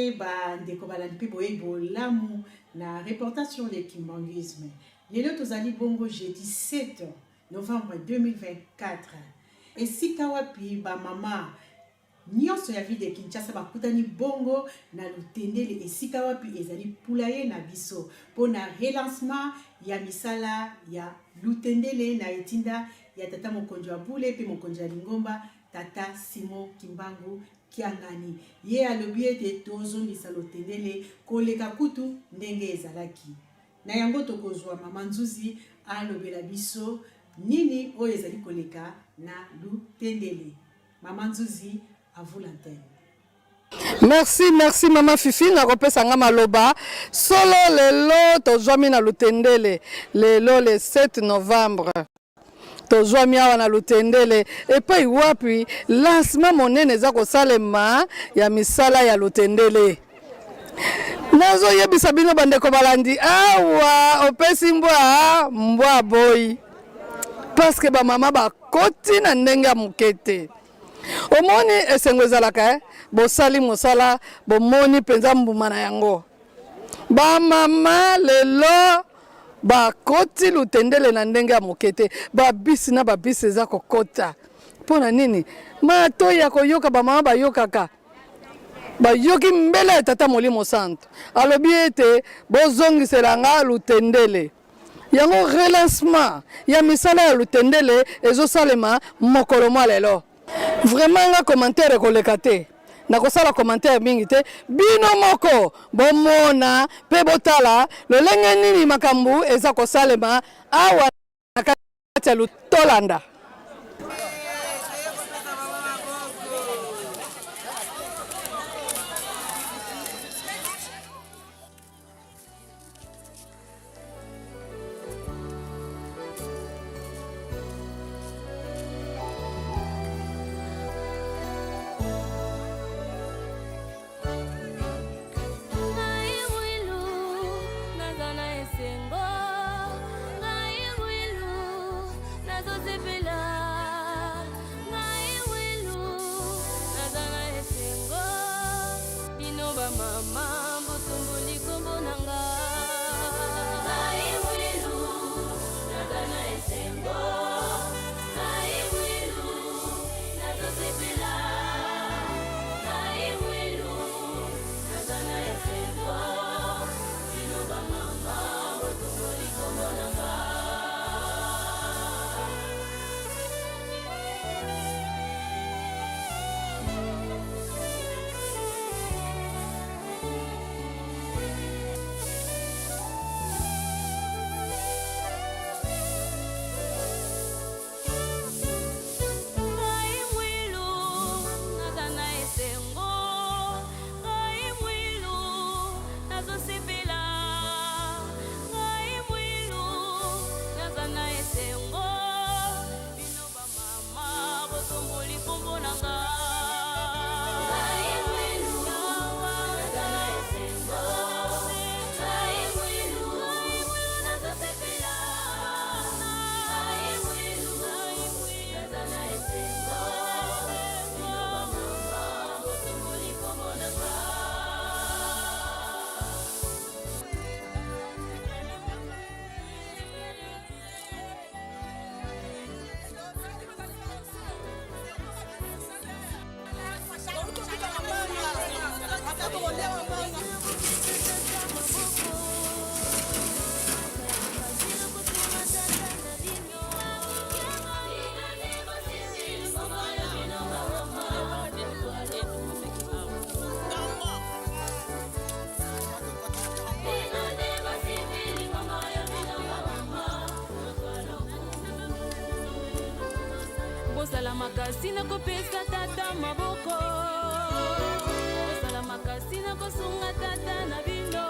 Mbote ba ndeko balandi mpe boyei bolamu na reportage sur le kimbanguisme. Lelo tozali bongo jeudi 7 novembre 2024. Esika wapi ba mama nyonso ya ville de Kinshasa bakutani bongo na Lutendele, esika wapi ezali poulailler na biso mpo na relancement ya misala ya Lutendele na etinda ya tata mokonzi wa bule mpe mokonzi ya lingomba tata Simon Kimbangu Kiangani. Ye alobi ete tozongisa Lutendele koleka kutu ndenge ezalaki. Na yango tokozwa mama Nzuzi alobela biso nini oyo ezali koleka na Lutendele. Mama Nzuzi, à vous l'antenne. Merci, merci mama Fifi na kopesa nga maloba. Solo lelo tozwami na Lutendele lelo le 7 novembre tozwami awa na Lutendele epai wapi lancement monene eza kosalema ya misala ya Lutendele. Nazoyebisa bino bandeko balandi awa opesi mbwa mbwa boyi parce que bamama bakoti na ndenge ya moke te. Omoni esengo ezalaka eh? Bosali mosala bomoni mpenza mbuma na yango. Bamama lelo bakoti Lutendele na ndenge ya moke te, babisi na babisi eza kokota. Mpo na nini? Matoi ya koyoka bamama bayokaka, bayoki mbela ya Tata Molimo Santo alobi ete bozongisela nga Lutendele. Yango relancement ya misala ya Lutendele ezosalema mokolo mwa lelo. Vraiment nga commentaire ekoleka te, nakosala commentaire mingi te, bino moko bomona pe botala lolenge nini makambo eza kosalema awa na kati ya Lutolanda. Bozala makasi na kopesa tata maboko, bozala makasi na kosunga tata na bino.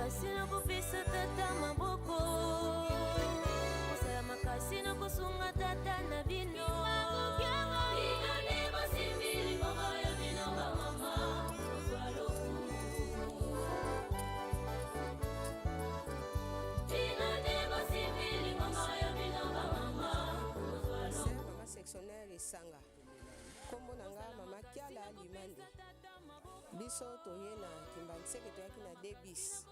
makasi na kopesa tata maboko kosala makasi na kosunga tata na bino bino nde bosimbi libongo ya bino bamama kozwa lokumu bino nde bosimbi libongo ya bino bamama kozwa lokumu Mama sectionnaire Esanga. Kombo na nga Mama Kiala Limande. Biso toye na Kimbanseke toyaki na debis.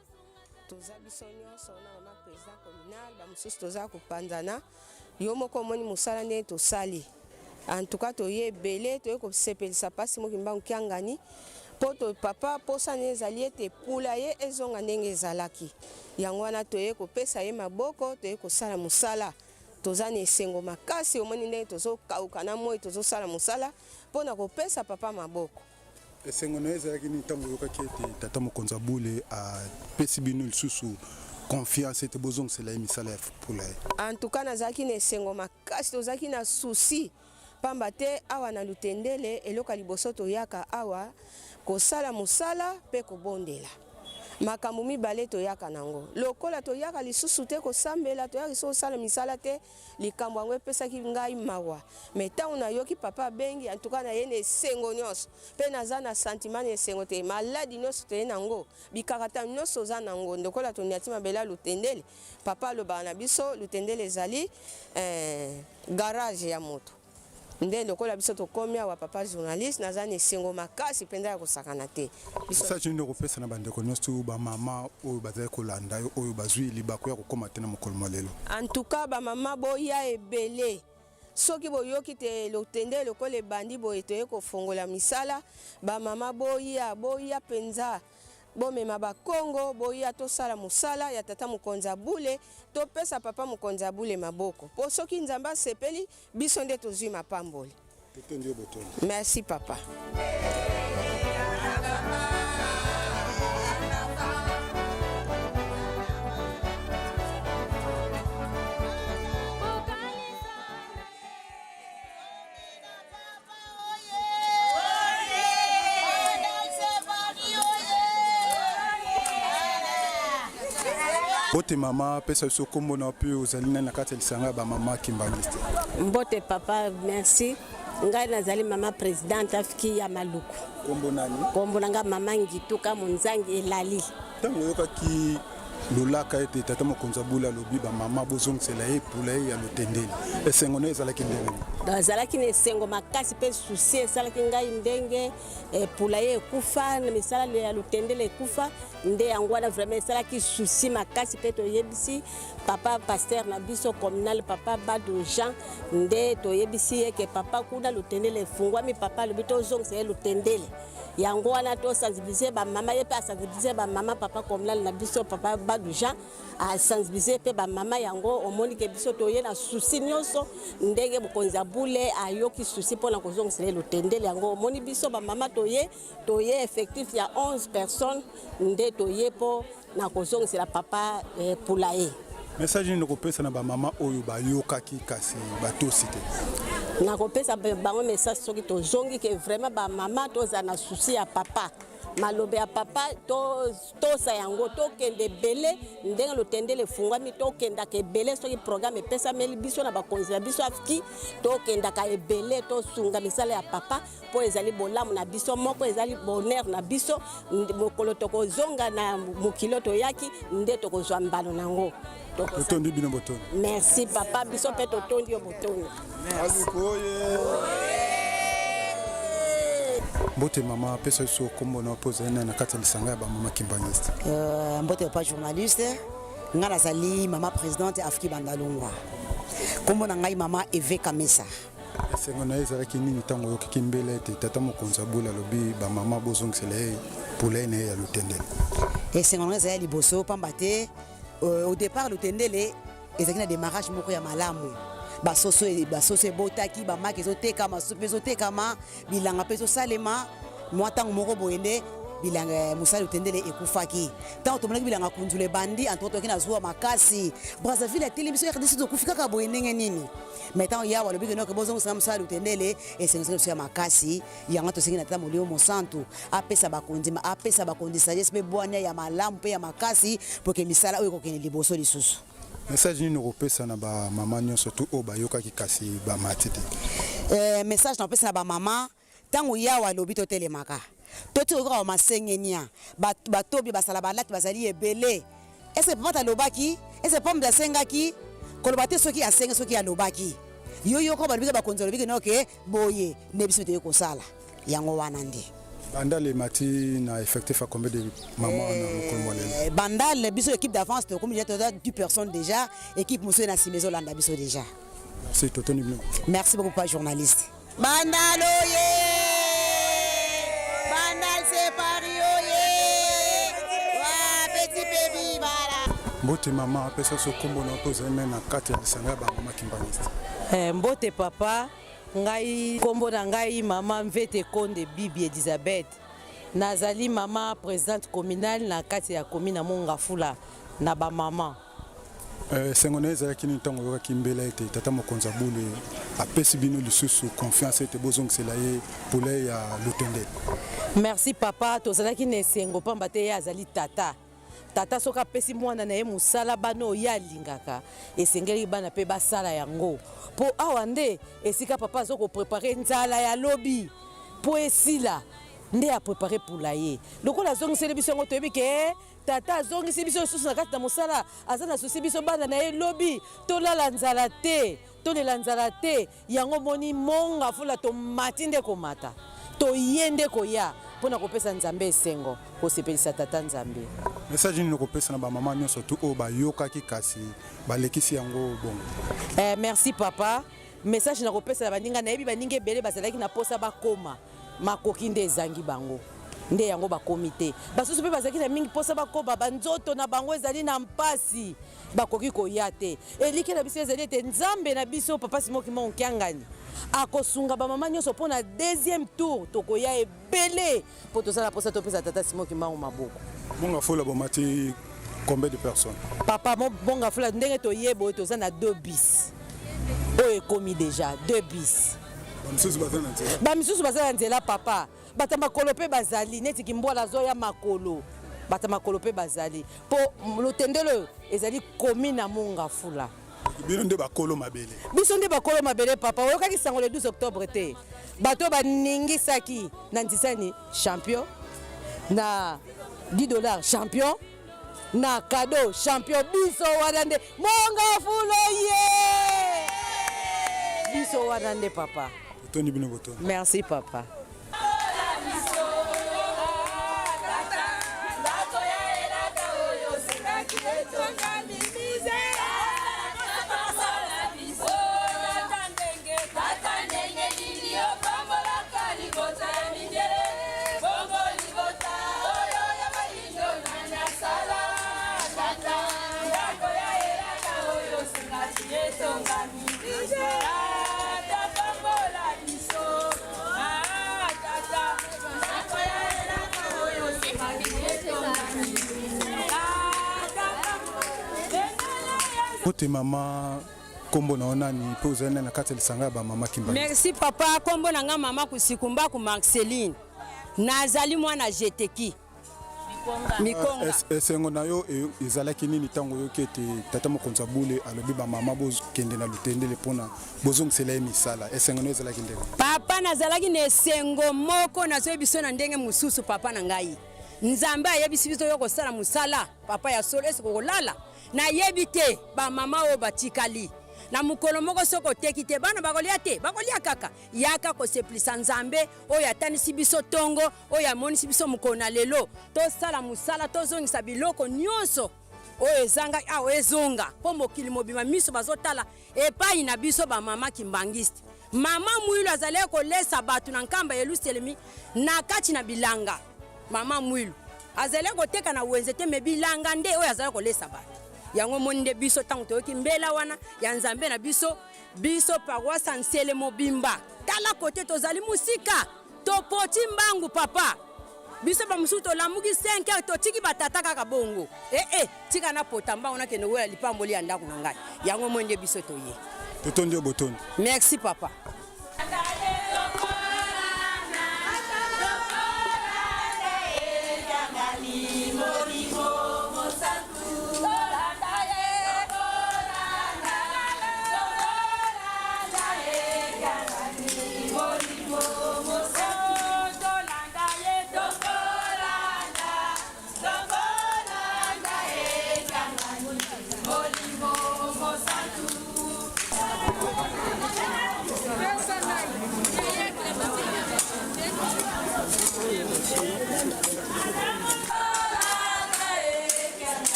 Toza biso nyonso na mama president communal, ba mosusu toza kopanzana. Yo moko omoni mosala ndenge tosali. En tout cas toye ebele, toye kosepelisa pasi mo Kimbangu Kiangani. Po to papa posa na ezali ete pula ye ezonga ndenge ezalaki. Yango wana toye kopesa ye maboko, toye kosala mosala. Toza na esengo makasi, omoni ndenge tozo kauka na moi, tozo sala mosala mpo na kopesa papa maboko. Esengo na yo ezalaki nini ntango oyokaki ete tata mokonzi ya bule apesi bino lisusu confiance ete bozongisela ye misala ya poulailler? En tout cas nazalaki na esengo makasi, tozalaki na souci pamba te awa na Lutendele eloko ya liboso toyaka awa kosala mosala mpe kobondela. Makambo mibale toyaka na yango. Lokola toyaka lisusu te kosambela, toyaka lisusu kosala misala te, likambo yango epesaki ngai mawa. Mais tango nayoki papa abengi, en tout cas naye na esengo nionso. Pe naza na sentiment na esengo te maladi nionso toye na yango, bikakatano nionso toza na yango, lokola toniati mabele ya Lutendele, papa alobaka na biso Lutendele ezali eh, garage ya moto. Nde lokola biso tokomi awa papa journaliste, naza na esengo makasi penza ya kosakana te. Biso Message nini okopesa na bandeko nyonso ba mama oyo bazali kolanda yo oyo bazwi libaku ya kokoma te na mokolo mwa lelo? En tout cas ba mama boya ebele soki boyoki te lotende lokola ebandi boye toye kofongola misala ba mama boya boya penza Bomema ba kongo boya tosala mosala ya tata mokonzi ya bule topesa papa mokonzi ya bule maboko po soki nzambe asepeli biso nde tozui mapamboli. Totondi yo botondi. Merci papa. Mbote mama, pesa biso kombo na mpe ozali nani na kati ya lisanga ya bamama kimbanguiste. Mbote papa, merci. Ngai nazali mama presidente afiki ya Maluku. Kombo nani? Kombo na ngai mama Ngituka Monzangi Elali. Ntango oyokaki lolaka ete tata mokonzi ya bula alobi bamama bozongisela ye poulailler ya lotendele, esengo na yo ezalaki ndenge nini? Nazalaki na esengo makasi mpe susi esalaki ngai ndenge eh, poulailler ekufa, misala ya lotendele ekufa, nde yango wana vraiment esalaki susi makasi mpe toyebisi papa pasteur na biso communal papa Badu Jean, nde toyebisi ye ke papa kuna lotendele efungwami, papa alobi tozongisa ye lotendele. Yango wana to sensibiliser ba mama, ye pe a sensibiliser ba mama, papa communal na biso papa Badu Jean a sensibiliser pe ba mama. Yango omoni ke biso toye na souci nyonso ndenge mokonzi ya bule ayoki souci mpona kozongisela ye lotendele. Yango omoni biso ba mama toye, toye effectif ya 11 personnes nde toye mpo na kozongisela papa eh, poulailler. Message nini okopesa na ba mama oyo bayokaki kasi batosi te? Nakopesa bango message soki tozongi ke vraiment ba mama tozala na souci ya papa, maloba ya papa tosa yango, tokende ebele ndenge lotendele efungwami, tokendaka ebele soki programme epesameli biso na bakonzi na biso afki, tokendaka ebele tosunga misala ya papa mpo ezali bolamu na biso moko, ezali bonheur na biso. Mokolo tokozonga na mokili oyo toyaki nde tokozwa mbano na yango. Totondi bino botondi. Merci papa, biso mpe totondi yo botondi. Mbote mama, pesa biso kombo na mpo ozali na kati ya lisanga ya bamama kimbanguiste. Euh, mbote papa journaliste, ngai nazali mama présidente Afrique Bandalungwa. Kombo na ngai mama Eve Kamesa. Esengo na ye ezalaki nini ntango oyokaki mbela ete tata mokonzi ya bule alobi bamama bozongisela ye poulailler na ye ya Lutendele? Esengo na ngai ezali ya liboso pamba te euh, au départ Lutendele ezalaki na démarrage moko ya malamu basoso basoso ebotaki bamaki ezotekama supu ezotekama bilanga mpe ezosalema mwa ntango moko boye nde Bilanga ya mosala Lutendele ekufaki. Ntango tomonaki bilanga Kunzulu ebandi, en tout cas toyaki na zuwa makasi. Brazzaville atelemi biso, RDC tokufi kaka boye ndenge nini? Mais ntango Yawe alobi ke noke bozongisa nga mosala Lutendele, esengo biso ya makasi. Yango tosengi na Tata Molimo Mosantu apesa bakonzi, apesa bakonzi sagesse mpe bwania ya malamu mpe ya makasi mpo ke misala oyo ekokende liboso lisusu. Message nini okopesa na ba mama nyonso tout oyo bayokaki kasi bamati te? Eh, message nakopesa na ba mama, Tango Yawe alobi totelemaka, totika koyoka ba masengenia, batobi basala balati bazali ebele. Est-ce que papa alobaki? Est-ce que papa asengaki? Koloba te soki asengi soki alobaki. Yo yoko balobi ke bakonzi balobi ke no ke boye nde biso toye kosala. Yango wana nde. Bandal emati na effectif ya combien de maman na mokolo mwa lelo? Eh, Bandal biso équipe d'avance tokomi déjà toza 10 personnes déjà, équipe mosusu na sima ezolanda biso déjà. Merci totoni bino. Merci beaucoup papa journaliste. Bandal oye! Bandal c'est Paris oye! Wa petit baby voilà. Mbote mama, pesa biso kombo na yo mpe ozali nani na kati ya lisanga ya ba mama kimbanguiste. Eh, mbote papa, ngai kombo na ngai mama Mvete Konde Bibi Elizabeth. Nazali mama presidente communale na kati ya commune ya Mongafula na ba mama. Eh, esengo na ye ezalaki nini ntango oyokaki mbela ete tata mokonzi ya bule apesi bino lisusu confiance ete bozongisela ye poulet ya Lutendele? Merci papa, tozalaki na esengo pamba te ye azali tata. Tata soki apesi mwana na ye mosala, bana oyo ye alingaka, esengeli bana mpe basala yango. Mpo awa nde esika papa azo ko preparer nzala ya lobi mpo esila, nde a preparer poulailler. Lokola azongiseli biso yango, toyebi ke Tata azongisi biso lisusu na kati na mosala, aza na souci biso bana na ye lobi tolala nzala te, tolela nzala te, yango omoni monga fula tomati nde komata, toye nde koya mpo na kopesa Nzambe esengo, kosepelisa Tata Nzambe. Message nini okopesa na ba maman nionso tout oyo bayokaki kasi balekisi yango bongo? Eh, merci papa. Message nakopesa na baninga, nayebi baninga ebele bazalaki na posa bakoma. Makoki nde ezangi bango, nde yango bakomi te. Basusu mpe bazalaki na mingi mposa bakoba, banzoto na bango ezali na mpasi, bakoki koya te. Elikya na biso ezali ete Nzambe na biso, Papa Simon Kimbangu Kiangani, akosunga bamama nyonso mpo na deuxième tour tokoya ebele mpo toza na mposa topesa Tata Simon Kimbangu maboko. Bonga Fula bomati combien de personnes? Papa Bonga Fula ndenge toye boye toza na 2 bis oyo ekomi deja 2 bis. Bamisusu baza na nzela. Bamisusu baza na nzela papa. Bata makolo pe bazali neti Kimbwala azoya makolo. Bata makolo pe bazali po lotendele oyo ezali komi na Monga Fula. Bino nde bakolo mabele. Biso nde bakolo mabele papa. Oyokaki sango le 12 octobre te? Bato baningisaki na Nzisani champion na 10 dollars champion na cadeau champion biso wana nde monga fulo ye biso wana nde papa. Botoni bino botoni. Merci papa. Mbote mama, kombo na yo nani mpe ozali nani na kati ya lisanga ya ba mama Kimbanguiste? Merci papa, kombo na nga mama Kusikumbaku Marceline. Nazali mwana Jeteki. Mikonga. Eh, esengo na yo e, ezalaki nini ntango oyoki ete tata mokonzi ya bule alobi bamama bokende na lutendele mpona bozongisela ye misala? Esengo na yo ezalaki ndenge? Papa, nazalaki na esengo moko, nazoyebi biso na ndenge mosusu. Papa na ngai, Nzambe ayebisi biso yo kosala mosala, papa ya solo, esi kokolala nayebi te bamama oyo batikali na mokolo moko, soki oteki te bana bakolia te, bakolia kaka. Yaka kosepelisa Nzambe oyo atanisi biso tongo, oyo amonisi biso mokolo na lelo. Tosala mosala, tozongisa biloko nyonso oyo ezanga awa ezonga, mpo mokili mobima miso bazotala epai na biso bamama kimbangiste. Mama Mwilu azalaki kolesa bato na Nkamba Yelusalemi na kati na bilanga. Mama Mwilu azalaki koteka na wenze te, me bilanga nde oyo azalaki kolesa bato. Yango omoni nde biso ntango toyoki mbela wana ya Nzambe na biso, biso paroisse ya Nsele mobimba, tala kote tozali mosika, topoti mbangu papa. Biso bamosusu tolamuki 5 heures totiki batata kaka bongo. Ee eh, eh, tika napota mbango nakende koyela lipamboli ya ndako na ngai. Yango moi nde biso toye. Totondi yo botondi. Merci papa.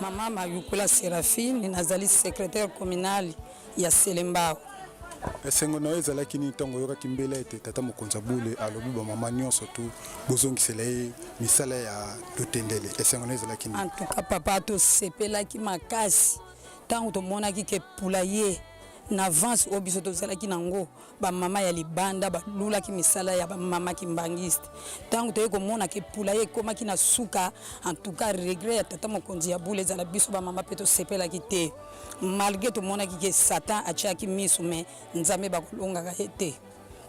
Mama Mayukula Seraphine, nazali secrétaire communal ya Selembao. Esengo na yo ezalaki nini ntango oyokaki mbela ete tata mokonzi ya bule alobi bamama nyonso tu bozongisela ye misala ya lotendele? Esengo na yo ezalaki nini? En tout cas papa, tosepelaki makasi ntango tomonaki ke poulailler na avance oyo biso tozalaki nango, bamama ya libanda balulaki misala ya bamama kimbangiste. Ntango toye komona ke poulailler ekomaki na suka, en tout cas regret ya tata mokonzi ya bule ezala biso bamama mpe tosepelaki te. Malgre tomonaki ke Satan atiaki miso, mais Nzambe bakolongaka ye te,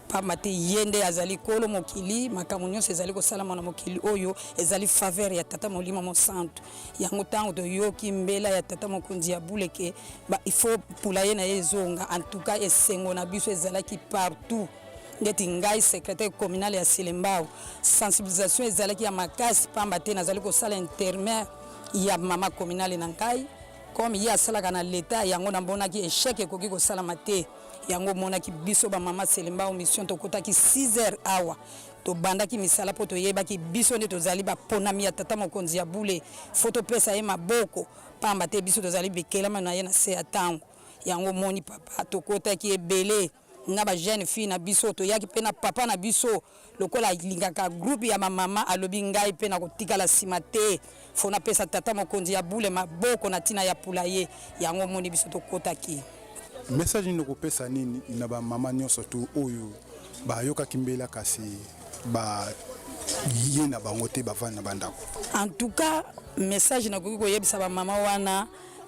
pamba te ye nde azali kolo mokili. Makambo nyonso ezali kosalama na mokili oyo ezali faveur ya Tata Molimo Mosantu. Yango ntango toyoki mbela ya Tata Mokonzi ya bule ke il faut poulailler na ye ezonga, en tout cas esengo na biso ezalaki partout. Ndeti ngai secrétaire communal ya Selembao, sensibilisation ezalaki ya makasi, pamba te nazali kosala intermaire ya mama communale na ngai. Comme ye asalaka na l'etat, yango namonaki echec ekoki kosalama te. Yango omonaki biso ba mama Selembao mission tokotaki 6 heures awa, tobandaki misala po toyebaki biso nde tozali baponami ya tata mokonzi ya bule, faut topesa ye maboko pamba te biso tozali bikelama na ye na se ya tango. Yango omoni papa tokotaki ebele na ba jeune fille na biso, toyaki pe na papa na biso lokola alingaka groupe ya ba mama, alobi ngai pe nakotikala sima te, faut napesa tata mokonzi ya bule maboko na tina ya poulailler. Yango omoni biso tokotaki. Message nini okopesa nini na ba mama nionso tout oyo bayokaki mbela kasi ba ye na bango te, bavandi na ba ndako? En tout cas message nakoki koyebisa ba mama wana,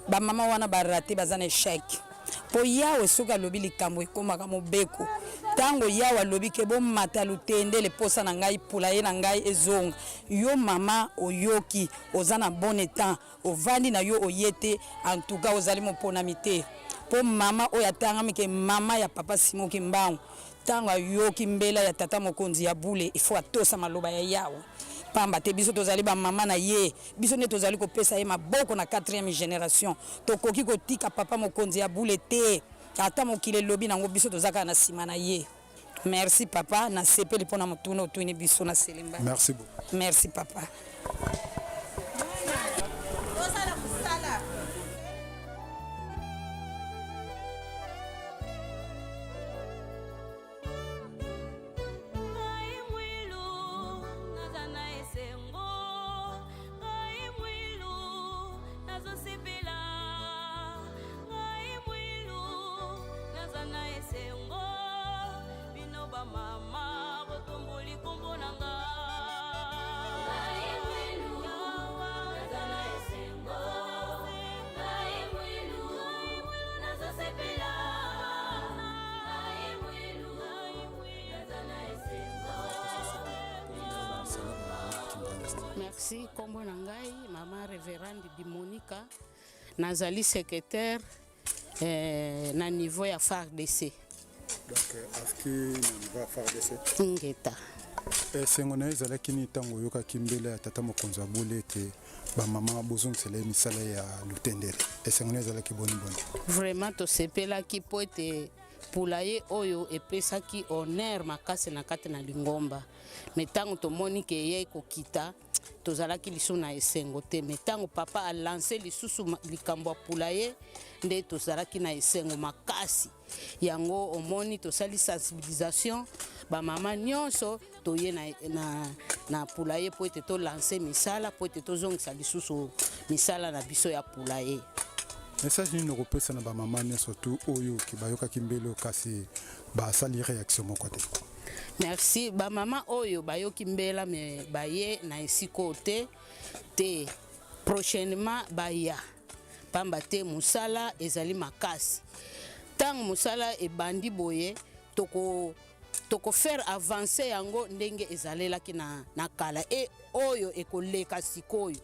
Ba mama wana ba rate, baza na echec. Po Yawe soki alobi likambo ekomaka mobeko. Tango Yawe alobi ke bomata lutendele posa na ngai poulailler na ngai ezonga. Yo mama oyoki oza na bon etant ovandi na yo oye te en tout cas ozali moponami te. Po mama oyo atangami ke mama ya papa Simon Kimbangu Tango ayoki mbela ya tata mokonzi ya bule, il faut atosa maloba ya Yawe. Pamba te biso tozali ba mama na ye, biso nde tozali kopesa ye maboko na quatrième generation. Tokoki kotika papa mokonzi ya bule te, ata mokili elobi nango, biso toza kaka na sima na ye. Merci papa, nasepeli pona motuna otuni biso na Selembao. Merci beaucoup. Merci papa. Merci, kombo na ngai mama reverende Dimonika, nazali secrétaire eh, na niveau ya FARDC. Donc afki na niveau ya FARDC. Ingeta. Esengo na yo ezalaki nini ntango oyokaki mbela ya tata mokonzi ya bule ete bamama bozongisela ye misala ya lutendele? Esengo na yo ezalaki boni boni? Vraiment tosepelaki mpo ete poulailler oyo epesaki honneur makasi na kati na lingomba, me ntango tomoni ke eyei kokita. tozalaki lisusu na esengo te. Me ntango papa alance lisusu likambo ya poulailler, nde tozalaki na esengo makasi. Yango omoni tosali sensibilisation, bamama nyonso toye na, na, na poulailler mpo ete tolance misala, mpo ete tozongisa lisusu misala na biso ya poulailler. Message nini okopesa na bamama nyonso tu oyo ke bayokaki mbelo kasi basali réaction moko te? Merci. Bamama oyo bayoki mbela me baye na esika oyo te te, prochainement baya, pamba te mosala ezali makasi. Ntango mosala ebandi boye, toko toko faire avancer yango ndenge ezalelaki na, na kala e oyo ekoleka sikoyo.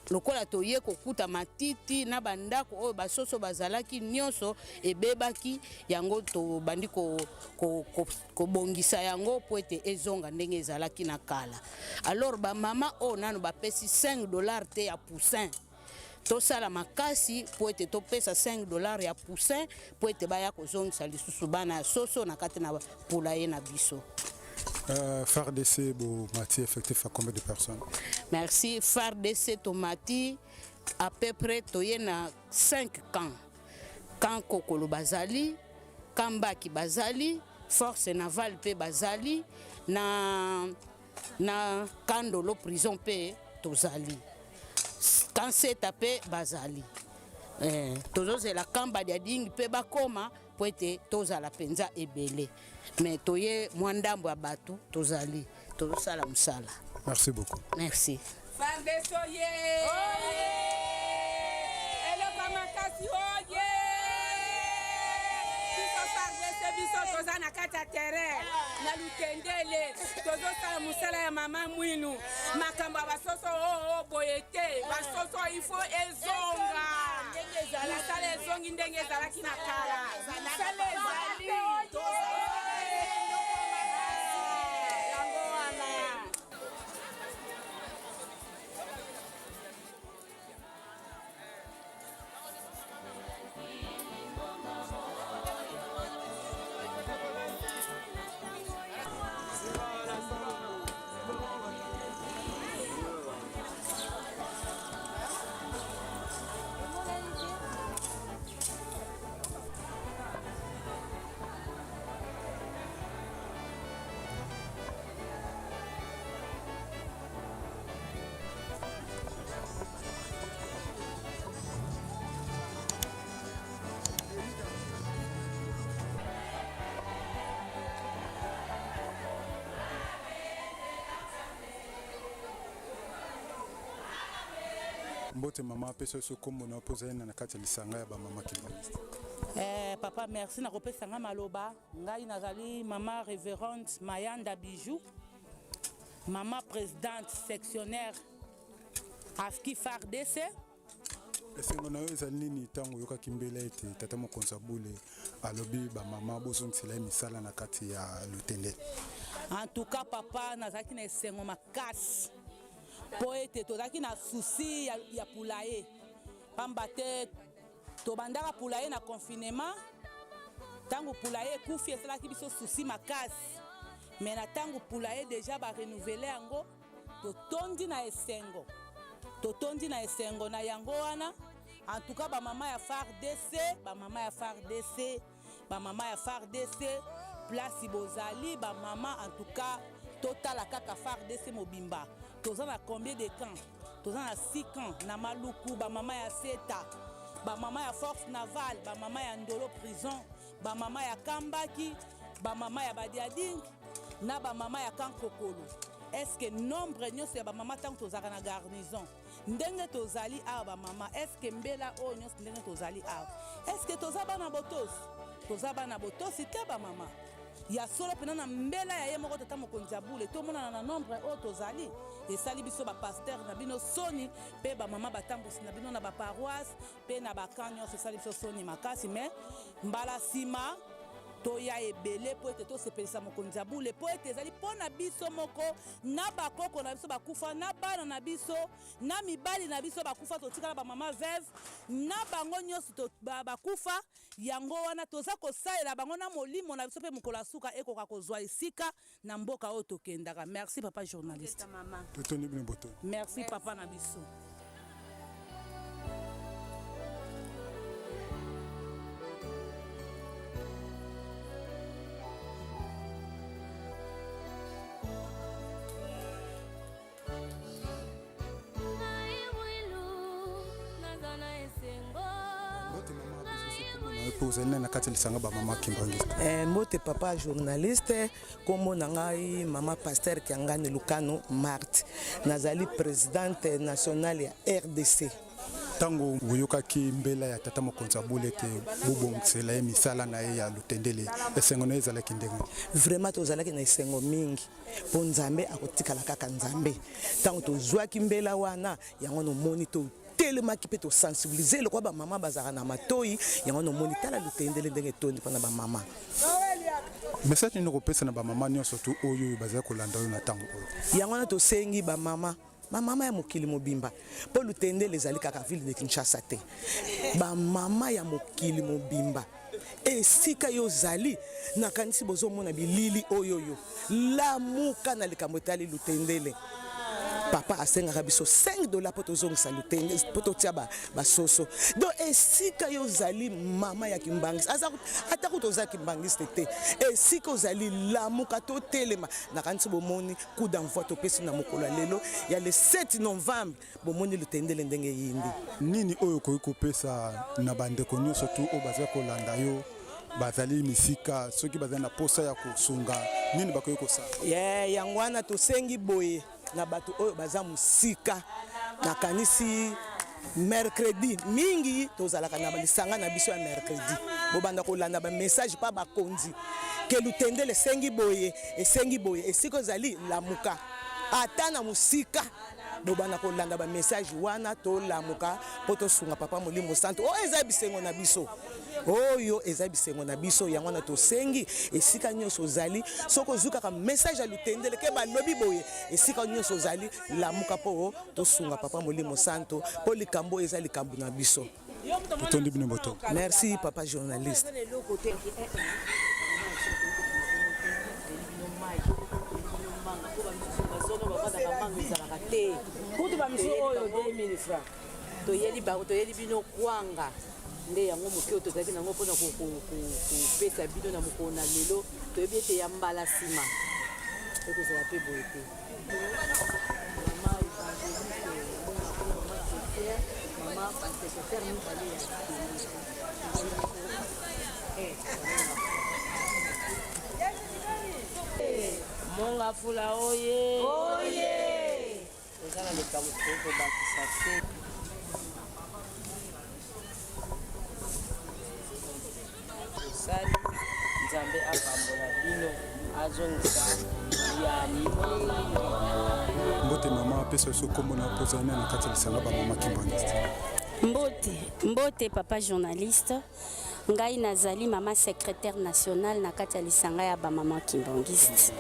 Lokola toye kokuta matiti na bandako oyo basoso bazalaki nyonso ebebaki, yango tobandi kobongisa ko, ko, yango mpo ete ezonga ndenge ezalaki na kala. Alors bamama oyo nano bapesi 5 dollar te ya poussin, tosala makasi mpo ete topesa 5 dollar ya poussin mpo ete baya kozongisa lisusu bana ya soso na kati na poulailler na biso. FARDC bomati effectif à combien de personnes? Merci. FARDC tomati à peu près, toye na 5 camps. Camp Kokolo bazali, Kambaki bazali, force navale mpe bazali, na, na Kandolo prison mpe tozali, Kanseta mpe bazali. Eh, tozozela kamba dia dingi mpe bakoma mpo ete tozala mpenza ebele. Me toye mwa ndambo ya bato, tozali tozosala mosala. Merci beaucoup. Merci. FARDC oye! Eloko ya makasi oye! Biso FARDC, biso toza na kati ya terrain na Lutendele, tozosala mosala ya mama Mwinu. Makambo ya basoso oo boye te, basoso ifo ezonga, mosala ezongi ndenge ezalaki na kala. Mosala ezali yango wana. Mbote mama, apesa biso nkombo na yo mpo ozali na kati ya lisanga ya bamama kimbanguiste. Eh, papa, merci na kopesa ngai maloba. Ngai nazali mama révérende Mayanda Bijou, mama présidente sectionnaire AFKI FARDC. Esengo na yo ezali nini ntango oyokaki mbela ete tata mokonzi ya bule alobi bamama bozongisela ye misala na kati ya Lutendele? En tout cas papa, nazalaki na esengo makasi mpo ete tozalaki na souci ya, ya poulailler, pamba te tobandaka poulailler na confinement. Ntango poulailler ekufi, esalaki biso souci makasi. Me na ntango poulailler deja barenouveler yango, totondi na esengo, totondi na esengo na yango wana. En tout cas bamama ya FARDC, bamama ya FARDC, bamama ya FARDC, place bozali bamama, en tout cas totala kaka FARDC mobimba, toza na combien de camps? Toza na 6 camps na Maluku, bamama ya Seta, bamama ya force navale, bamama ya Ndolo prison, bamama ya Kambaki, bamama ya Badiading na bamama ya Kankokolo. Est-ce nombre nyonso ya bamama ntango tozalaka na garnison ndenge tozali awa bamama, est-ce mbela oyo nyonso ndenge tozali awa, est-ce toza bana botosi? Toza bana botosi te bamama. Ya solo mpena na mbela ya ye moko tata mokonzi ya bule, tomonana na nombre oyo tozali, esali biso bapaster na bino soni, mpe bamama batambusi na bino na baparoisse mpe na bakamp nyonso, esali biso soni makasi. Me mbala nsima Toya ebele mpo ete tosepelisa mokonzi ya bule, mpo ete ezali mpo na biso moko na bakoko na biso bakufa, na bana na biso, na mibali na biso bakufa, totikala ba mama veuve na bango nyonso bakufa. Yango wana toza kosalela bango na molimo na biso mpe mokolo ya suka ekoka kozwa esika na mboka oyo tokendaka. Merci papa journaliste. Totondi bino botondi. Merci papa na biso. mpe ozali nani na kati ya lisanga bamama kimbangiste? Eh, mbote papa journaliste, nkombo na ngai mama pasteur Kiangani Lukano Marthe, nazali presidente nationale ya RDC. Ntango oyokaki mbela ya tata mokonzi ya bule ete bobongisela ye misala na ye ya lutendele, esengo na ye ezalaki ndenge? Vraiment tozalaki na esengo mingi mpo Nzambe akotikala kaka Nzambe. Ntango tozwaki mbela wana, yango nomoni totelemaki mpe tosensibilize lokola bamama bazalaka na matoi, yango nomoni tala lutendele ndenge etondi mpo na bamama. Message nini okopesa na bamama nyonso tu oyo bazali kolanda yo na ntango oyo? Yango wana tosengi bamama, bamama ya mokili mobimba, mpo lutendele ezali kaka ville de Kinshasa te, bamama ya mokili mobimba esika yo ozali, nakanisi bozomona bilili oyo yo lamuka na likambo etali lutendele. Papa asengaka biso 5 dollars mpo tozongisa lutende, mpo totia basoso. Donc esika yo ozali mama ya kimbangiste, ata kutu oza kimbangiste te, esika ozali lamuka, totelema. Nakanisi bomoni coup d'envoi topesi na mokolo ya lelo ya le 7 novembre, bomoni lutendele ndenge eyindi. Nini oyo okoki kopesa na bandeko nyonso tu oyo bazali kolanda yo, bazali misika, soki bazali na posa ya kosunga, nini bakoki kosala? Yeah, yango wana tosengi boye na bato oyo baza mosika. Nakanisi mercredi mingi tozalaka na lisanga na biso ya mercredi, bobanda kolanda ba message pa bakonzi ke lutendele esengi boye, esengi boye. Esika ozali lamuka, ata na mosika bobanda kolanda ba message wana, tolamuka mpo tosunga papa Molimo Santo. Oyo eza bisengo na biso, oyo eza bisengo na biso. Yango wana tosengi esika nyonso ozali, soki ozwi kaka message ya lutendele ke balobi boye, esika nyonso ozali lamuka mpo tosunga papa Molimo Santo, mpo likambo oyo eza likambo na biso. Totondi bino botondi. Merci papa journaliste. Kutu bamisusu oyo 2000 francs toyeli bango, toyeli bino kwanga nde yango moke oyo tozalaki nango mpona kopesa bino na mokolo na lelo. Toyebi ete ya mbala nsima ekozala mpe boye te. Mama evangeliste mama secrétaire, mama basecrétaire mibale ya Mongafula oye! Oye! Toza na likambo tokoki kobakisa te. Tosali, Nzambe apambola bino, azongisa ya mingi. Mbote mama, pesa biso kombo na yo mpo ozali nani na kati ya lisanga ba mama kimbanguiste? Mbote, mbote papa journaliste. Ngai nazali mama secrétaire nationale na kati ya lisanga ya ba mama kimbanguiste.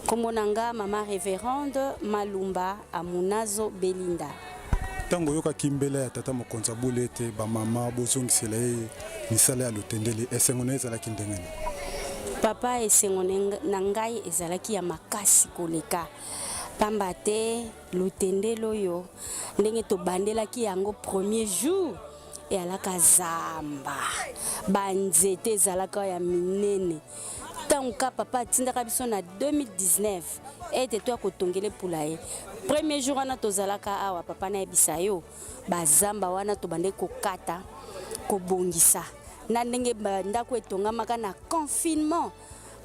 Kombo na nga mama reverende Malumba Amunazo Belinda. Ntango oyokaki mbela ya tata mokonzi ya bule ete bamama bozongisela ye misala ya lotendele, esengo na ye ezalaki ndenge nini? Papa, esengo na ngai ezalaki ya makasi koleka, pamba te lotendele oyo ndenge tobandelaki yango premier jour eyalaka zamba, banzete ezalaka ya minene. Ntango ka papa atindaka biso na 2019 ete toya kotongele poulailler, premier jour wana tozalaka awa, papa nayebisa yo, bazamba wana tobandaki kokata, kobongisa na ndenge bandako etongamaka na confinement,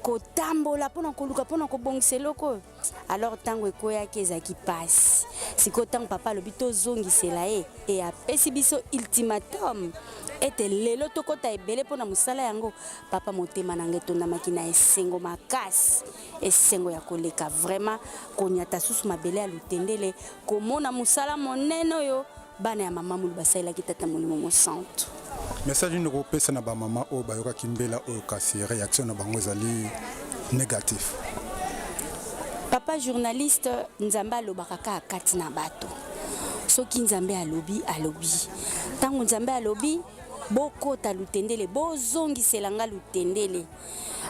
kotambola mpona koluka mpona kobongisa eloko oyo. Alors ntango ekweyaki ezalaki pasi. Sikoyo ntango papa alobi tozongisela ye, e apesi biso ultimatum ete lelo tokɔta ebele mpona mosala yango, papa motema na ngai etondamaki na esengo makasi, esengo ya koleka vraiment konyata susu mabele ya lutendele, komona mosala monene oyo bana ya mama Mulu basalelaki tata Molimo Mosantu. Message nini okopesa na bamama oyo bayokaki mbela oyo kasi réaction na bango ezali négatif? Papa journaliste, Nzambe alobaka kaka kati na bato. Soki Nzambe alobi, alobi. Ntango Nzambe alobi, bokota lutendele, bozongisela nga lutendele.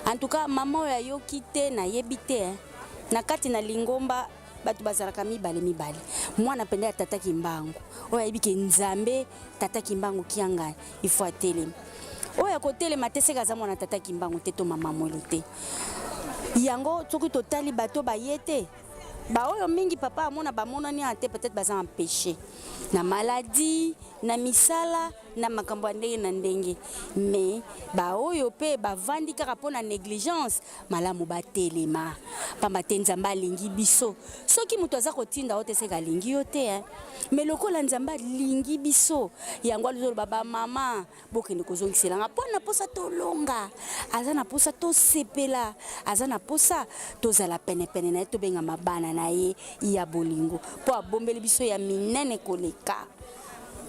En tout cas, mama oyo ayoki te, nayebi te. Hein. Na kati na lingomba bato bazalaka mibale mibale. Mwana mpenza ya tata Kimbangu oyo ayebi ke Nzambe tata Kimbangu kiangani, il faut atelema. Oyo akotelema te seke aza mwana tata Kimbangu te to mama Mwelo te. Yango soki totali bato baye te, baoyo mingi papa amona bamonani awa te, peut-être baza empêché na maladie, na misala, na makambo ya ndenge na ndenge. Mais baoyo pe bavandi kaka mpo na négligence, malamu batelema, pamba te Nzambe alingi biso. Soki moto aza kotinda yo te, seke alingi yo te, hein. Mais lokola Nzambe alingi biso, yango azoloba ba mama bokende kozongisela nga mpo na posa tolonga, aza na posa tosepela, aza na posa tozala penepene na ye, tobengama bana na ye ya bolingo, mpo abombeli biso ya minene koleka.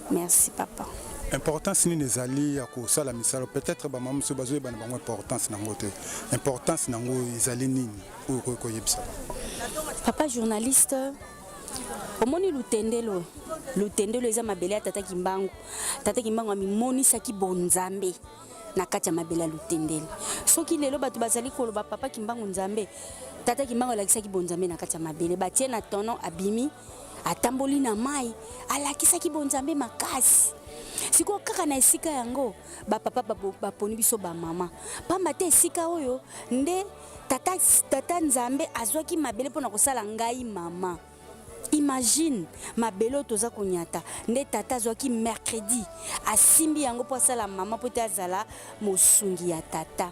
Merci papa. Importance nini ezali ya kosala misala? Peut-être ba mama mosusu bazoyeba na bango importance nango te. Importance nango ezali nini oyo okoki koyebisa bango? Papa journaliste, omoni lutendelo, lutendelo eza mabele ya tata Kimbangu. Tata Kimbangu amimonisaki bonzambe na kati ya mabele ya lutendelo. Soki lelo bato bazali koloba papa Kimbangu Nzambe, tata Kimbangu alakisaki bonzambe na kati ya mabele. Batie na tono abimi atamboli na mai, alakisaki bonzambe makasi. Sikoyo kaka na esika yango bapapa baponi biso bamama, pamba te esika oyo nde tata, tata Nzambe azwaki mabele mpo na kosala ngai mama. Imagine mabele oyo toza konyata nde tata azwaki mercredi asimbi yango mpo asala mama mpo ete azala mosungi ya tata.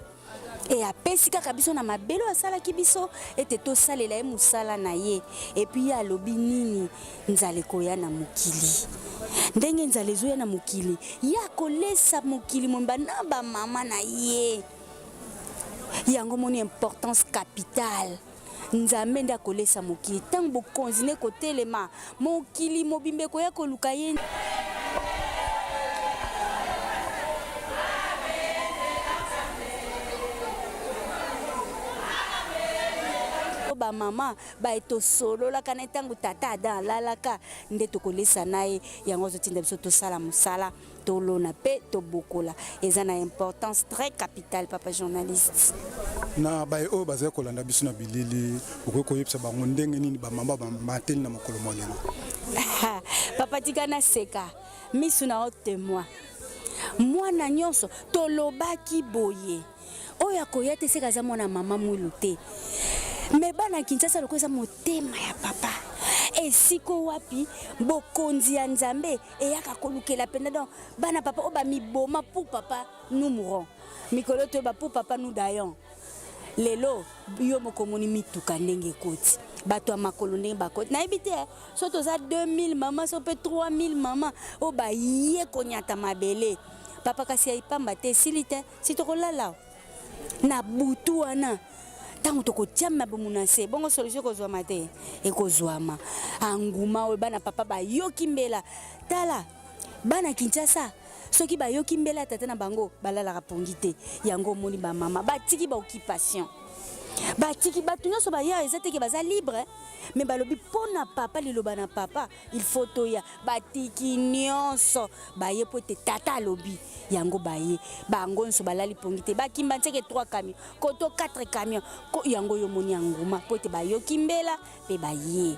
E apesi kaka biso na mabele oyo asalaki biso ete tosalela ye mosala na ye. Epuis ye alobi nini? Nzala ekoya na mokili. Ndenge nzala ezoya na mokili, ye akolesa mokili mobimba na bamama na ye. Yango moni importance capitale. Nzambe nde akolesa mokili. Ntango bokonzi na ekotelema, mokili mobimba ekoya koluka ye. Bamama baye tosololaka na ye ntango tata Adam alalaka, nde tokolesa na ye. Yango azotinda biso tosala mosala. Tolona pe tobokola eza na importance très capitale papa journaliste. Na baye oyo bazali kolanda biso na bilili, okoki koyebisa bango ndenge nini ba mama bamateli na mokolo mwa lelo? Papa tika naseka, misu na yo temoin. Mwana nyonso tolobaki boye. Oyo akoya te seka aza mwana mama Mwilu te. Mais bana Kinshasa lokola eza motema ya papa. Esiko wapi bokonzi ya Nzambe eyaka kolukela penda donc bana papa oyo bamiboma pour papa nous mourons. Mikolo toyeba pour papa nous daillons. Lelo yo moko omoni mituka ndenge ekoti bato ya makolo ndenge bakoti nayebi te so toza 2000 mama so mpe 3000 mama oyo baye konyata mabele papa kasi ya ipamba te esili te Si tokolala na butu wana ntango tokotia mabumu na nse bongo solution ekozwama te ekozwama anguma oyo bana papa bayoki mbela tala bana Kinshasa soki bayoki mbela ya tata na bango balalaka pongi te yango omoni bamama batiki ba occupation batiki bato nyonso baya eza teke baza libre me balobi mpo na papa liloba na papa Il faut toya batiki nionso baye po ete tata alobi yango baye bango nionso balali pongi te bakimba nseke 3 camion koto 4 camion ko yango yo moni ya nguma po ete bayoki mbela pe baye.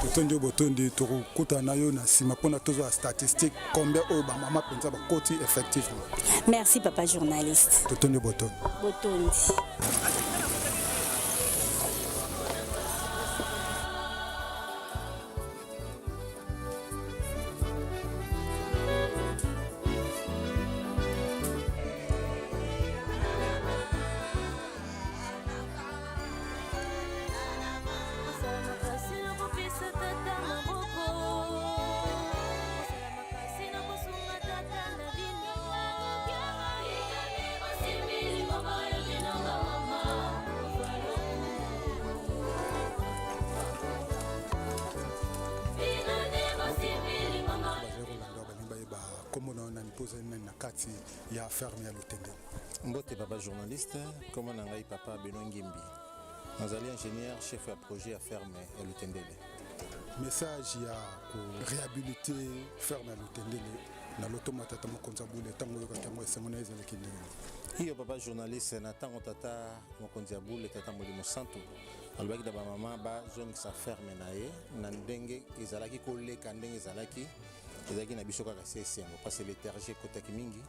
Totondi yo botondi, tokokutana na yo na nsima mpona tozwa statistique combien oyo bamama mpenza bakoti effectivement. Merci papa journaliste. Totondi yo botondi. Botondi. kati ya ferme ya Lutendele? Mbote papa journaliste, kombo na ngai papa Benoit Ngimbi. Nazali ingénieur chef ya projet ya ferme ya Lutendele. Message ya ko réhabiliter ferme ya Lutendele na lotomo ya tata mokonzi ya bule ntango oyokaki yango esengo na ye ezalaki ndenge nini? Iyo papa journaliste, na ntango tata mokonzi ya bule tata Molimo Santu alobaki na bamama bazongisa ferme na ye na ndenge ezalaki koleka ndenge ezalaki ezalaki na biso kaka se esengo parce léthargie ekotaki mingi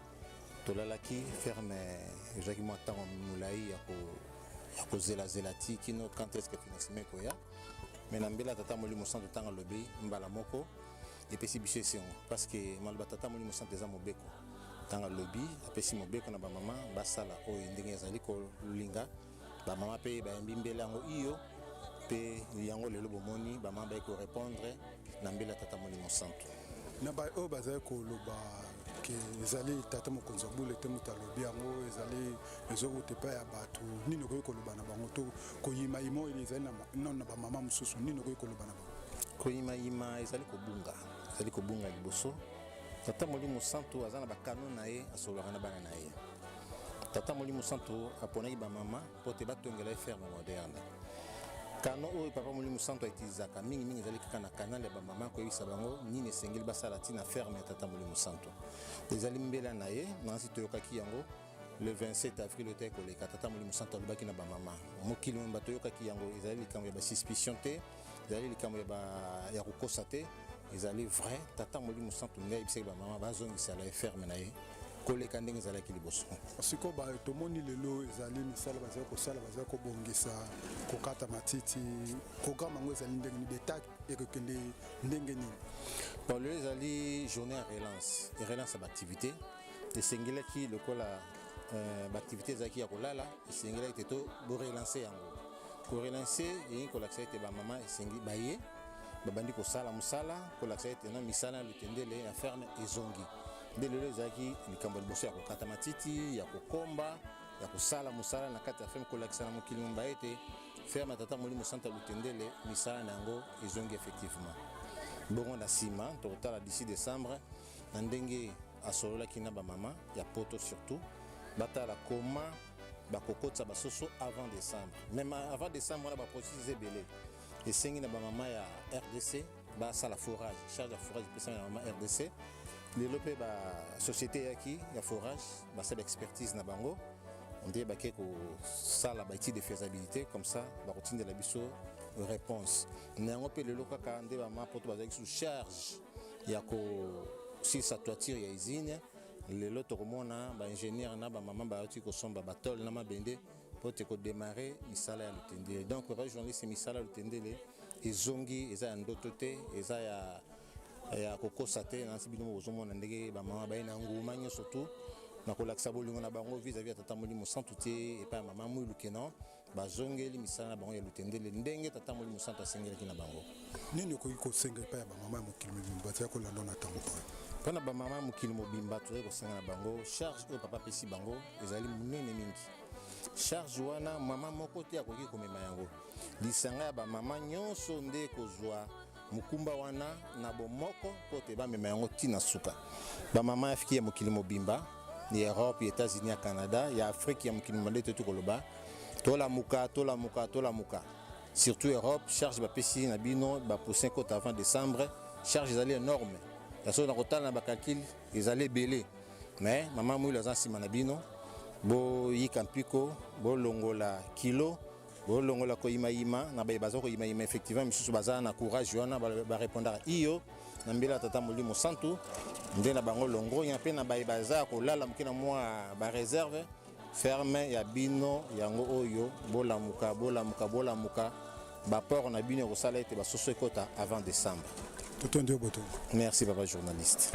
tolalaki ferme ezwaki mwa ntango molai ya kozelazela ti kino quand est ce que financement ekoya mais na mbela tata molimo santu ntango alobi mbala moko epesi biso esengo parce que maloba tata molimo santu eza mobeko ntango alobi apesi mobeko na bamama basala oyo ndenge ezali kolinga bamama mpe bayambi mbela yango iyo mpe yango lelo bomoni bamama baye korepondre na mbela tata molimo santu na baye oyo bazali koloba ke ezali tata mokonzi ya bule te moto alobi yango ezali ezowuta epai ya bato nini okoki koloba na bango to koyimayima oyo ezali nano na bamama mosusu nini okoki koloba na bango koyimayima ezali kobunga ezali kobunga liboso tata molimo santu aza na bakano na ye asololaka na bana na ye Tata Molimo Santu aponaki ba mama mpo te batongela ye ferme moderne. Kano oyo Papa Molimo Santu autilisaka mingi mingi ezali kaka na canal ya ba mama koyebisa bango nini esengeli basala ti na ferme ya Tata Molimo Santu. Ezali mbela na ye, nansi toyokaki yango le 27 avril oyo koleka Tata Molimo Santu alobaki na ba mama. Mokili mobimba toyokaki yango, ezali likambo ya ba suspicion te, ezali likambo ya, ba, ya kokosa te ezali vrai tata molimo santu nde ayebisaki bamama bazongisela ye ferme na ye koleka ndenge ezalaki liboso. Sikoyo ba tomoni lelo ezali misala bazali kosala, bazali kobongisa, kokata matiti, programme yango ezali ndenge nini, beta ekokende ndenge nini? Bon, lelo ezali journée ya relance, relance ya baactivité esengelaki lokola euh, baactivité ezalaki ya kolala, esengelaki te to borelance yango. Korelance elingi kolakisa ete bamama esengi baye babandi kosala mosala, kolakisa ete na misala ya lutendele ya ferme ezongi. Nde lelo ezalaki likambo ya liboso ya kokata matiti, ya kokomba, ya kosala mosala na kati ya ferme, kolakisa na mokili mobimba ete ferme ya Tata Molimo Santu ya Lutendele misala na yango ezongi effectivement. Bongo na nsima tokotala d'ici décembre na ndenge asololaki na bamama ya poto surtout batala comment bakokotisa basoso avant décembre. Même avant décembre wana baprocessus eza ebele, esengi na bamama ya RDC basala forage, charge ya forage epesami na mama RDC. Lelo mpe basociété eyaki ya forage basala expertise na bango nde bake kosala ba étude de faisabilité, comme ça bakotindela biso réponse na yango. Mpe lelo kaka nde bamama poto bazalaki sous charge ya kosilisa toiture ya usine. Lelo tokomona ba ingénieur na bamama bayoti kosomba batole na mabende mpo te kodemare misala ya Lutendele. Donc papa journaliste, misala ya Lutendele ezongi, eza ya ndoto te, eza ya ya kokosa te. Nansi bino bozomona ndenge bamama baye na nguma nyonso tu na kolakisa bolingo na bango vis-à-vis ya tata Molimo Santu te epai ya mama Mwilu Kenan, bazongeli misala na bango ya Lutendele ndenge tata Molimo Santu asengelaki na bango. Nini okoki kosenga epai ya bamama ya mokili mobimba bazali kolanda na ntango oyo? Mpo na bamama ya mokili mobimba, tozali kosenga na bango charge oyo papa apesi bango ezali monene mingi. Charge wana mama moko te akoki komema yango. Lisanga ya bamama nyonso nde kozwa mokumba wana na bomoko mpo te bamema yango ti na suka. Bamama ya fiki ya mokili mobimba, ya Europe, ya Etats-Unis, ya Canada, ya Afrique, ya mokili mobimba nde toyoti koloba tolamuka, tolamuka, tolamuka. Surtout Europe, charge bapesi na bino bapoussin kota avant décembre, charge ezali énorme. Ya solo na kotala na bacalcul ezali ebele, mais mama Mwilu aza nsima na bino. Boyika mpiko, bolongola kilo, bolongola koyimayima na baye baza koyimayima. Effectivement misusu baza na courage wana barepondaka iyo na mbela ya tata Molimo Santu nde na bango longonya, mpe na baye baza ya kolala moke na mwa bareserve ferme ya bino yango oyo. Bolamuka, bolamuka, bolamuka. Baport na bino ekosala ete basoso ekota avant décembre. Totondi yo botondi. Merci papa journaliste.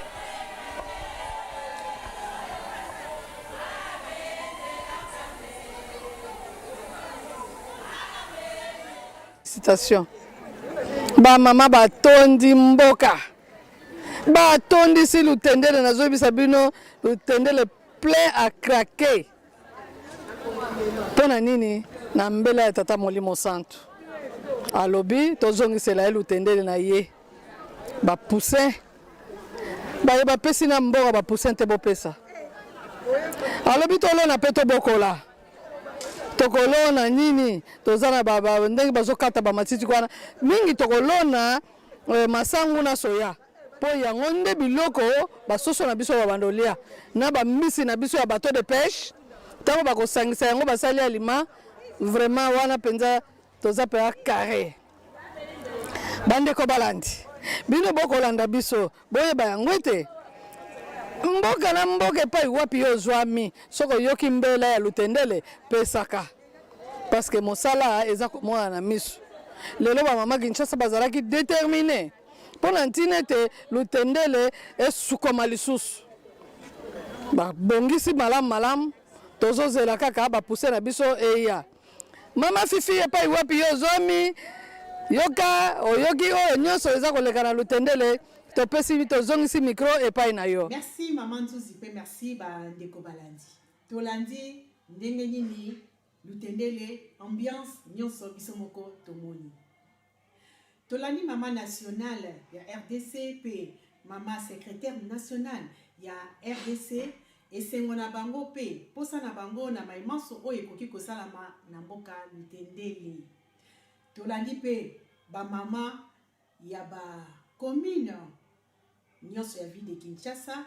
Citation. Bamama batondi mboka, batondisi Lutendele. Nazoyebisa bino Lutendele plein à craquer. Mpo na nini? Na mbela ya Tata Molimo Santu alobi tozongisela ye Lutendele na ye. Bapoussin baye bapesi na mboka, bapoussin te bopesa. Alobi tolona mpe tobokola. Tokolona nini? Toza na ba, ba, ndenge bazokata bamatiti wana mingi, tokolona eh, masangu na soya mpo yango nde biloko basoso na biso babanda olia na bambisi na biso ya bateau de pêche. Ntango bakosangisa yango basali alima, vraiment wana mpenza toza mpenza carré. Bandeko balandi, bino bokolanda biso, boyeba yango ete mboka na mboka epai wapi yo ozwami, soki oyoki mbela ya Lutendele, pesaka, parce que mosala eza komona na miso. Lelo bamama Kinshasa bazalaki determine mpo na ntina ete Lutendele esukoma lisusu. Babongisi malamu malamu, tozozela kaka bapuse na biso eya. Mama Fifi, epai wapi yo ozwami? Yoka, oyoki oyo nyonso eza koleka na Lutendele, topesi tozongisi micro epai na yo. Merci mama Nzuzi pe merci ba ndeko balandi. Tolandi ndenge nini Lutendele ambiance nyonso biso moko tomoni. Tolandi mama nationale ya rdc pe mama secretaire nationale ya rdc, esengo na bango pe posa na bango na maye manso oyo ekoki kosalama na mboka Lutendele. Tolandi pe ba mama ya ba commune nyonso ya ville de Kinshasa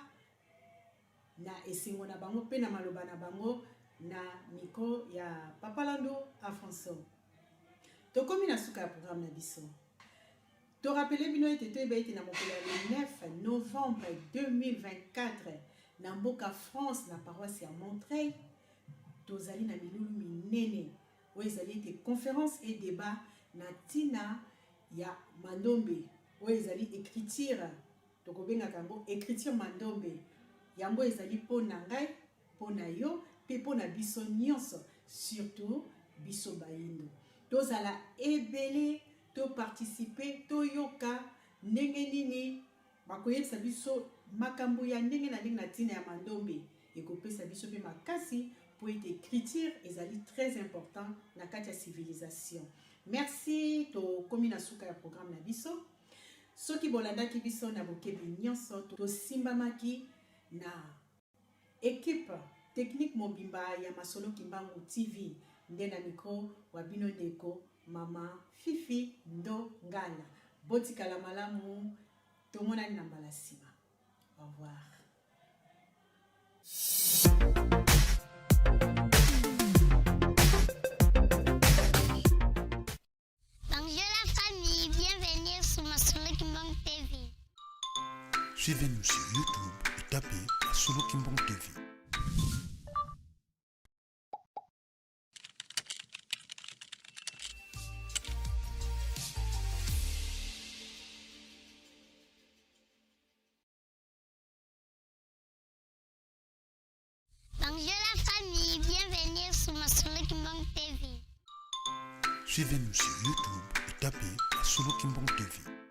na esengo na bango pe na maloba na bango na micro ya Papa Lando Afonso. Tokomi na suka ya programme na biso. To rappeler bino ete toyeba ete na mokolo ya le 9 novembre 2024 na mboka France na paroisse ya Montreuil tozali na milulu minene oyo ezali ete conférence et débat na ntina ya Mandombe oyo ezali écriture, tokobengaka yango écriture Mandombe. Yango ezali mpo na ngai, mpo na yo mpe mpo na biso nyonso, surtout biso bayindo. Tozala ebele, to participer, toyoka ndenge nini bakoyebisa biso makambo ya ndenge na ndenge na ntina ya Mandombe. Ekopesa biso mpe makasi mpo ete écriture ezali très important na kati ya civilisation. Merci, tokomi na suka ya programme na biso. Soki bolandaki biso na bokebi nyonso, tosimbamaki na equipe technique mobimba ya Masolo Kimbangu TV, nde na micro wa bino ndeko mama Fifi Ndongala. Botikala malamu, tomonani na mbala nsima. Au revoir. Bonjour la famille, bienvenue sur Masolo Kimbangu TV. Suivez-nous sur YouTube et tapez Masolo Kimbangu TV. Bonjour la famille, bienvenue sur Masolo Kimbangu TV. Suivez-nous sur YouTube et tapez Masolo Kimbangu TV.